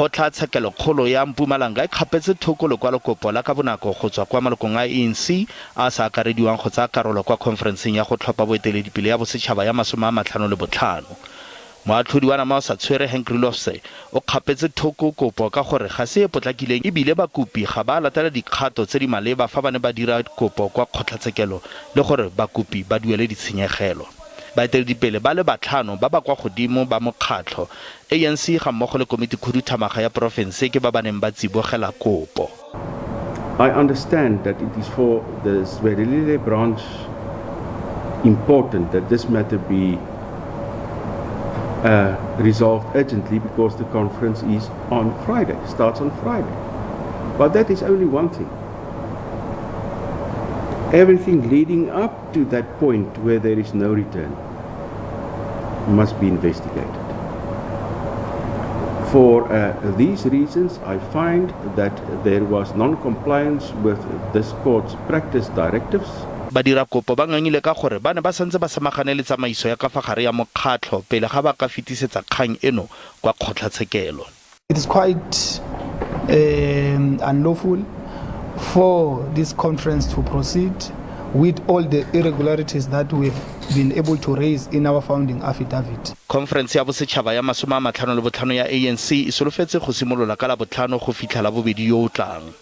Kgotlatshekelokgolo ya Mpumalanga e kgapetse thoko lekwalokopo la ka bonako go tswa kwa malokong a ANC a a sa akarediwang go tsaya karolo kwa khonferenseng ya go tlhopha boeteledipele ya bosetšhaba ya 55. Moatlhodi wa nama o sa tshwere Henk Roelofse o kgapetse thoko kopo ka gore ga se e potlakileng e bile bakopi ga ba a latela dikgato tse di maleba fa ba ne ba dira kopo kwa kgotlatshekelo le gore bakopi ba duele ditshenyegelo. Baeteledipele ba le batlhano ba ba kwa godimo ba mokgatlho, ANC ga mmogo le komitikhuduthamaga ya porofense ke ba ba neng ba tsibogela kopo. I understand that it is for the Zwelelile branch important that this matter be resolved urgently because the conference is on Friday, starts on Friday. But that is only one thing. Everything leading up to that point where there is no return must be investigated. For these reasons, I find that there was non-compliance with this court's practice directives. Badirakopo ba ngangile ka gore ba ne ba santse ba samagane le tsamaiso ya ka fa gare ya mokgatlho pele ga ba ka fetisetsa kgang eno kwa kgotlatshekelo. It is quite unlawful for this conference to proceed with all the irregularities that we've been able to raise in our founding affidavit. Khonferense ya Bosetšhaba ya 55 ya ANC e solofetse go simolola ka Labotlhano go fitlha Labobedi yo o tlang.